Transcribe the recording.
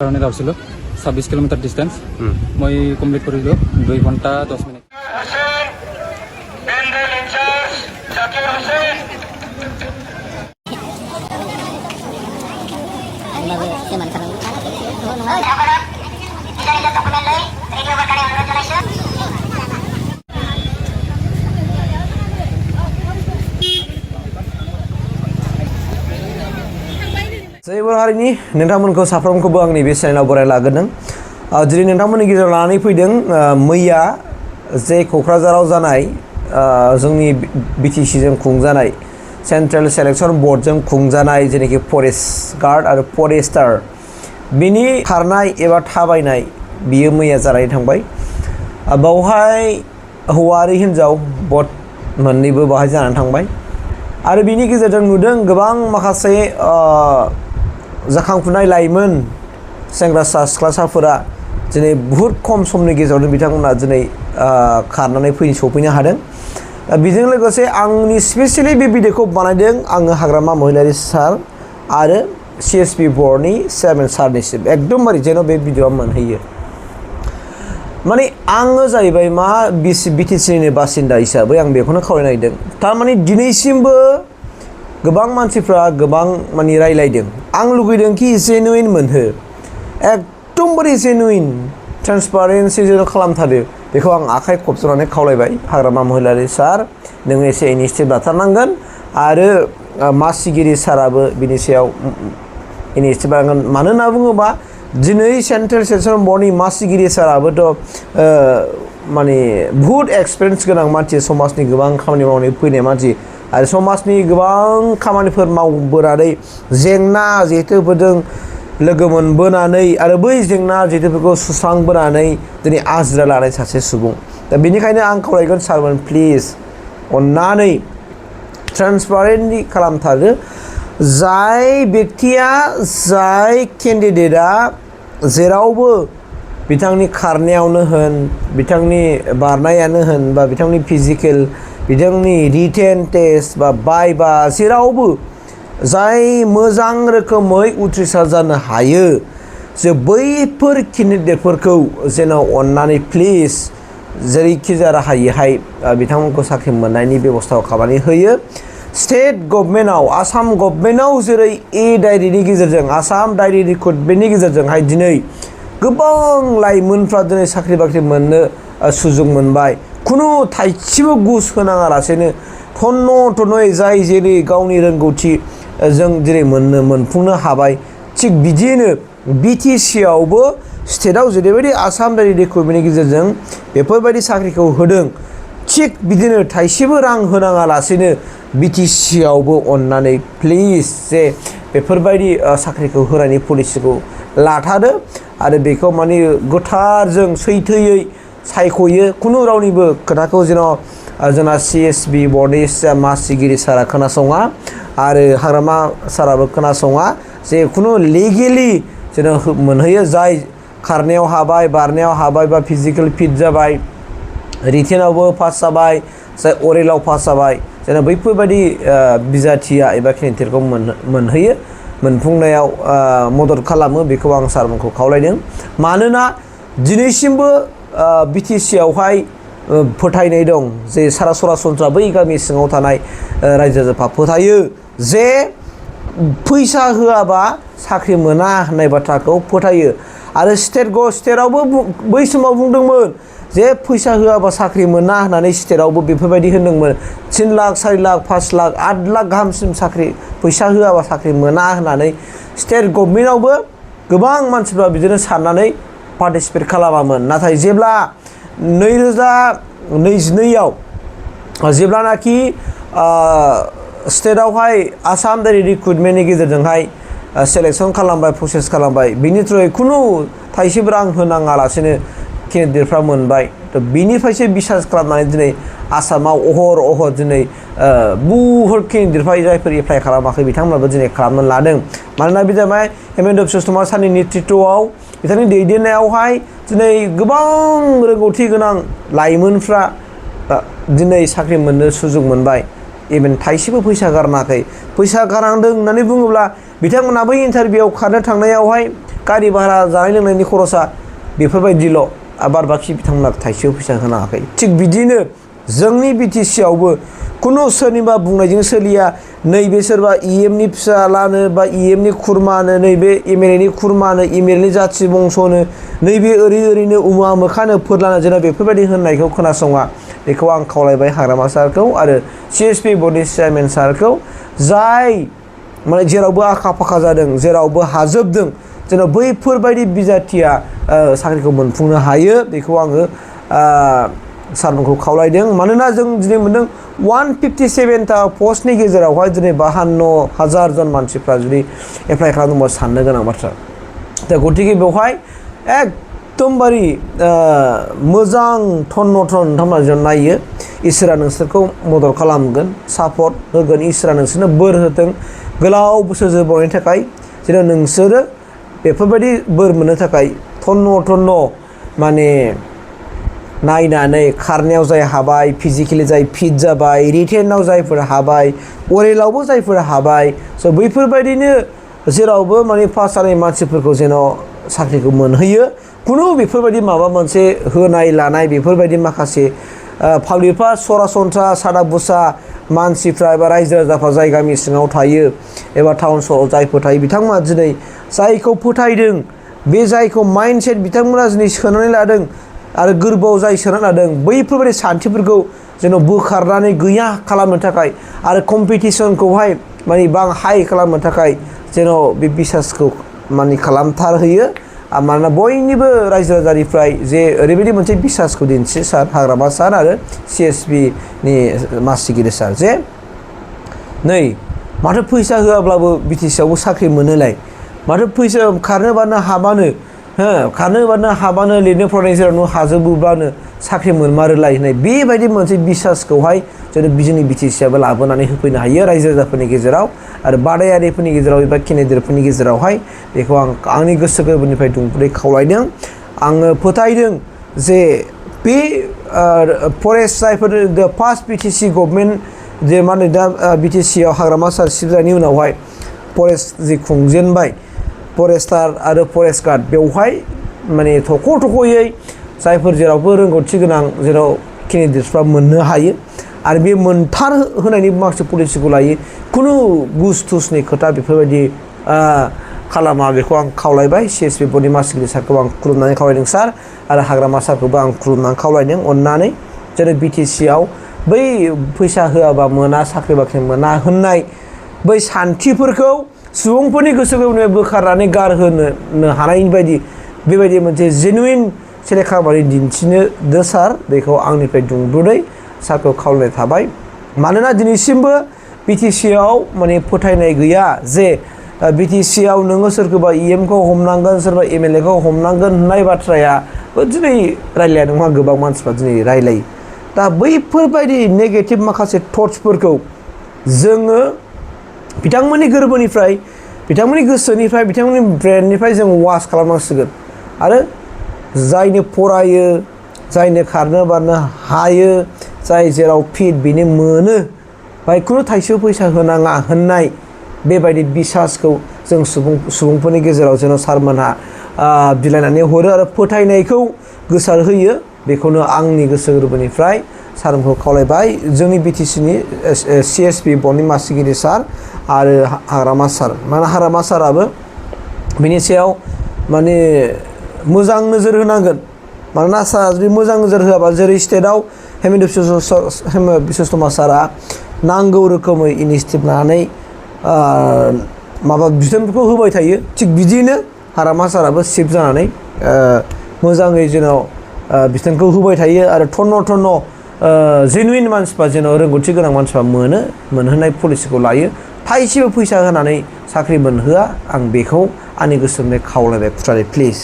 কারণে যাওয়া ছিল 26 কিলোমিটার ডিস্টেন্স মই কমপ্লিট কৰিলো 2 ঘন্টা 10 মিনিট। Saya बर हारिनि नोंथांमोनखौ साफ्रोमखौबो आंनि बे चेनेलाव बराय लागोदों। दिनै नोंथांमोननि गेजेराव लानानै फैदों मैया जे क'क्राझाराव जानाय जोंनि BTC जों खुंजानाय सेन्ट्रेल सेलेक्शन बोर्ड जों खुंजानाय जेनेखि फरेस्ट गार्ड आरो फरेस्टार बिनि खारनाय एबा थाबायनाय बियो मैया जानानै थांबाय। बावहाय हौवा आरो हिनजाव बट मोननैबो बाहाय जानानै थांबाय आरो बिनि गेजेरजों नुदों गोबां माखासे जाखांफुनाय लाइमोन सेंग्रासा सिख्लासाफोरा दिनै बुहुत खम समनि गेजेरावनो बिथांमोना दिनै खारनानै सफैनो हादों। बेजों लोगोसे आंनि स्पेसियली बे भिडिअखौ बानायदों आङो हाग्रामा महिलारि सार आरो CSB बर्डनि चेयारमेन सारनिसिम एकदमबारे जेन' बे भिडिअआ मोनहैयो। माने आङो जाहैबाय मा BTCनि बासिन्दा हिसाबै आं बेखौनो खावलायनो नागिरदों। थारमाने दिनैसिमबो गोबां मानसिफ्रा गोबां माने रायलायदों। आं लुगैदों कि जेनुइन मोनहो एकदमबारे जेनुइन ट्रेन्सपारेन्सि जेन' खालामथारो बेखौ आं आखाइ खबज'नानै खावलायबाय। हाग्रामा महिलारि सार नोङो एसे इनिशिएटिभ लाथारनांगोन आरो मासिगिरि साराबो बिनि सायाव इनिशिएटिभ लानांगोन। मानो होनना बुङोबा दिनै सेन्ट्रेल सेलेक्शन बोर्डनि मासिगिरि साराबोथ' माने बुहुत एक्सपिरियेन्स गोनां मानसि, समाजनि गोबां खामानि मावनानै फैनाय मानसि आरो समाजनि गोबां खामानिफोर मावबोनानै जेंना जेथोफोरजों लोगो मोनबोनानै आरो बै जेंना जेथोफोरखौ सुस्रांबोनानै दिनै आजिरा लानाय सासे सुबुं। दा बेनिखायनो आं खावलायगोन सारमोन प्लिज अन्नानै ट्रेन्सपारेन्टलि खालामथारो। जाय बेक्तिया जाय केन्डिडेटआ जेरावबो बिथांनि खारनायावनो होन बिथांनि बारनायानो होन बा बिथांनि फिजिकेल बिथांनि रिटेन टेस्ट बा बाइबा जेरावबो जाय मोजां रोखोमै उथ्रिसार जानो हायो जे बैफोर केन्डिडेटफोरखौ जेन' अन्नानै प्लिज जेरैखि जाया राहायैहाय बिथांमोनखौ साख्रि मोननायनि बेबस्थाखौ खालामनानै होयो। स्टेट गभर्नमेन्टआव आसाम गभर्नमेन्टआव जेरै डायरिनि गेजेरजों आसाम डायरि रिक्रुटमेन्टनि गेजेरजोंहाय दिनै गोबां लाइमोनफ्रा दिनै साख्रि बाख्रि मोननो सुजुग मोनबाय। खुनु थाइसेबो घुस होनाङालासेनो थन्न'यै जाय जेरै गावनि रोंगौथि जों जेरै मोनफुंनो हाबाय थिग बिदियैनो BTC आवबो स्टेटआव जेरैबायदि आसाम डायरि रिक्रुटमेन्टनि गेजेरजों बेफोरबायदि साख्रिखौ होदों थिग बिदिनो थाइसेबो रां होनाङालासेनो BTC आवबो अन्नानै प्लिज जे बेफोरबायदि साख्रिखौ होनायनि पलिसिखौ लाथारो आरो बेखौ माने गोथारजों सैथोयै सायख'यो। खुनु रावनिबो खोथाखौ जेन' जोंना CSB बर्डनि मासिगिरि सारा खोनासङा आरो हाग्रामा साराबो खोनासङा जे खुनु लिगेलि जेन' मोनहैयो। जाय खारनायाव हाबाय बारनायाव हाबाय बा फिजिकेल फिट जाबाय रिटेनावबो पास जाबाय जाय अरेलाव पास जाबाय जेन' बैफोरबायदि बिजाथिया एबा केन्डिडेटखौ मोनहैयो मोनफुंनायाव मदद खालामो बेखौ आं सारमोनखौ खावलायदों। मानोना दिनैसिमबो BTC आवहाय फोथायनाय दं जे सारा सरासनस्रा बै गामि सिङाव थानाय रायजो राजाफ्रा फोथायो जे फैसा होआबा साख्रि मोना होननाय बाथ्राखौ फोथायो आरो स्टेटआवबो बै समाव बुंदोंमोन जे फैसा होआबा साख्रि मोना होननानै स्टेटआवबो बेफोरबायदि होनदोंमोन। 3 लाख 4 लाख 5 लाख 8 लाख गाहामसिम साख्रि फैसा होआबा साख्रि मोना होननानै स्टेट गभर्नमेन्टआवबो गोबां मानसिफ्रा बिदिनो साननानै पार्टिसिपेट खालामामोन। नाथाय जेब्ला 2022 आव जेब्लानाखि स्टेटआवहाय आसाम डायरि रिक्रुटमेन्टनि गेजेरजोंहाय सेलेक्शन खालामबाय प्रसेस खालामबाय बिनि थ्रुयै खुनु थाइसेबो रां होनाङालासेनो केन्डिडेटफ्रा मोनबाय। थ' बिनिफ्रायसो बिसास खालामनानै दिनै आसामाव अहर दिनै बुहुत केन्डिडेटफ्रा जायफोर एप्लाइ खालामाखै बिथांमोनाबो दिनै खालामनो लादों। मानोना बे जाबाय हेमेन्त बिश्व शर्मा सारनि नेतृत्वआव बिथांनि दैदेननायावहाय दिनै गोबां रोंगौथि गोनां लाइमोनफ्रा दिनै साख्रि मोननो सुजुग मोनबाय। इभेन थाइसेबो फैसा गारनाखै। फैसा गारनांदों होननानै बुङोब्ला बिथांमोना बै इन्टारभिउआव खारनो थांनायावहाय गारि भारा जानाय लोंनायनि खरसा बेफोरबायदिल' आबाद बाखि बिथांमोना थाइसेबो फैसा होनो हायाखै थिग बिदिनो जोंनि BTC आवबो खुनु सोरनिबा बुंनायजों सोलिया नैबे सोरबा EMनि फिसालानो बा EMनि खुरमानो नैबे MLAनि खुरमानो MLAनि जाथि बंस'नो नैबे ओरैनो उमा मोखानो फोरलानो जोंना बेफोरबायदि होननायखौ खोनासङा बेखौ आं खावलायबाय हाग्रामा सारखौ आरो CSB बर्डनि चेयारमेन सारखौ जाय माने जेरावबो आखा फाखा जादों जेरावबो हाजोबदों जेन' बैफोरबायदि बिजाथिया साख्रिखौ मोनफुंनो हायो बेखौ आङो सारमोनखौ खावलायदों मानोना जों दिनै मोनदों 157टा पस्टनि गेजेरावहाय दिनै 52,000 जन मानसिफ्रा जुदि एप्लाइ खालामदोंबा साननो गोनां बाथ्रा दा गतिके बेवहाय एकदमबारे मोजां थन्न नोंथांमोना जों नायो इसोरा नोंसोरखौ मदद खालामगोन सापर्ट होगोन इसोरा नोंसोरनो बोर होथों गोलाव बोसोर जोरबावनायनि थाखाय जेन' नोंसोरो बेफोरबायदि बोर मोननो थाखाय थन्न माने नायनानै खारनायाव जाय हाबाय फिजिकेलि जाय फिट जाबाय रिटेनाव जायफोर हाबाय अरेलावबो जायफोर हाबाय स' बैफोरबायदिनो जेरावबो माने पास जानाय मानसिफोरखौ जेन' साख्रिखौ मोनहैयो खुनु बेफोरबायदि माबा मोनसे होनाय लानाय बेफोरबायदि माखासे पाब्लिकफ्रा सरासनस्रा सादा बुसा मानसिफ्रा एबा रायजो राजाफ्रा जाय गामि सिङाव थायो एबा टाउन सहराव जायफोर थायो बिथांमोना दिनै जायखौ फोथायदों बे जायखौ माइन्डसेट बिथांमोना दिनै सोनानै लादों आरो गोरबोआव जाय सोनानै लादों बैफोरबायदि सान्थिफोरखौ जेन' बोखारनानै गैया खालामनो थाखाय आरो कम्पिटिसनखौहाय माने हाइ खालामनो थाखाय जेन' बे बिसासखौ माने खालामथारहोयो मानोना बयनिबो रायजो राजानिफ्राय जे ओरैबायदि मोनसे बिसासखौ दिन्थियो सार हाग्रामा सार आरो CSB नि मासिगिरि सार जे नै माथो फैसा होआब्लाबो BTC आवबो साख्रि मोनोलाय माथो फैसा खारनो बारनो हाबानो खारनो बारनो हाबानो लिरनो फरायनाय जेरावनो हाजोबोब्लानो साख्रि मोनमारोलाय होननाय बेबायदि मोनसे बिसासखौहाय जों जोंनि BTC आबो लाबोनानै होफैनो हायो रायजो राजाफोरनि गेजेराव आरो बादायारिफोरनि गेजेराव एबा केन्डिडेटफोरनि गेजेरावहाय बेखौ आं आंनि गोसो गोरबोनिफ्राय दुंबुरै खावलायदों आङो फोथायदों जे बे फरेस्ट जायफोर फार्स्ट BTC गभर्नमेन्ट जे मा होनो दा BTC आव हाग्रामा सार सिबिजानायनि उनावहाय फरेस्ट जि खुंजेनबाय फरेस्टार आरो फरेस्ट गार्ड बेवहाय माने थख'यै जायफोर जेरावबो रोंगौथि गोनां जेराव केन्डिडेटफ्रा मोननो हायो आरो बे मोनथार होनायनि माखासे पलिसिखौ लायो खुनु गुस थुसनि खोथा बेफोरबायदि खालामा बेखौ आं खावलायबाय CSB बर्डनि मासिगिरि सारखौ आं खुलुमनानै खावलायदों सार आरो हाग्रामा सारखौबो आं खुलुमनानै खावलायदों अननानै जेरै BTC आव बै फैसा होआबा मोना साख्रि बाख्रि मोना होननाय बै सान्थिफोरखौ सुबुंफोरनि गोसो गोरबोनिफ्राय बोखारनानै गारहोनो हानायनि बायदि बेबायदि मोनसे जेनुइन सेलेक्ट खालामनानै दिन्थिनो सार बेखौ आंनिफ्राय दुंब्रुदै सारखौ खावलायनाय थाबाय मानोना दिनैसिमबो BTC आव माने फोथायनाय गैया जे BTC आव नोङो सोरखौबा EM खौ हमनांगोन सोरबा MLA खौ हमनांगोन होननाय बाथ्राया दिनै रायलाया नङा गोबां मानसिफ्रा दिनै रायलायो दा बैफोरबायदि नेगेटिभ माखासे थट्सफोरखौ जोङो बिथांमोननि गोरबोनिफ्राय बिथांमोननि गोसोनिफ्राय बिथांमोननि ब्रेननिफ्राय जों वाश खालामनांसिगोन आरो जायनो फरायो जायनो खारनो बारनो हायो जाय जेराव फिट बेनो मोनो बाय खुनु थाइसेबो फैसा होनाङा होननाय बेबायदि बिसासखौ जों सुबुंफोरनि गेजेराव जेन' सारमोनहा बिलाइनानै हरो आरो फोथायनायखौ गोसारहोयो बेखौनो आंनि गोसो गोरबोनिफ्राय सारमोनखौ खावलायबाय जोंनि BTC नि CSB बर्डनि मासिगिरि सार आरो हाग्रामा सार माने हाग्रामा साराबो बिनि सायाव माने मोजां नोजोर होनांगोन मानोना सारा जुदि मोजां नोजोर होआबा जेरै स्टेटआव हेमेन्त बिश्व सारा नांगौ रोखोमै इनिसिएटिभ लानानै माबा बिथोनफोरखौ होबाय थायो थिग बिदिनो हाग्रामा साराबो चिफ जानानै मोजाङै जेन' बिथोनखौ होबाय थायो आरो थन्न जेनुइन मानसिफ्रा जेन' रोंगौथि गोनां मानसिफ्रा मोनहोनाय पलिसिखौ लायो थाइसेबो फैसा होनानै साख्रि मोनहोआ आं बेखौ आंनि गोसोनिफ्राय खावलायबाय खुथारै प्लिज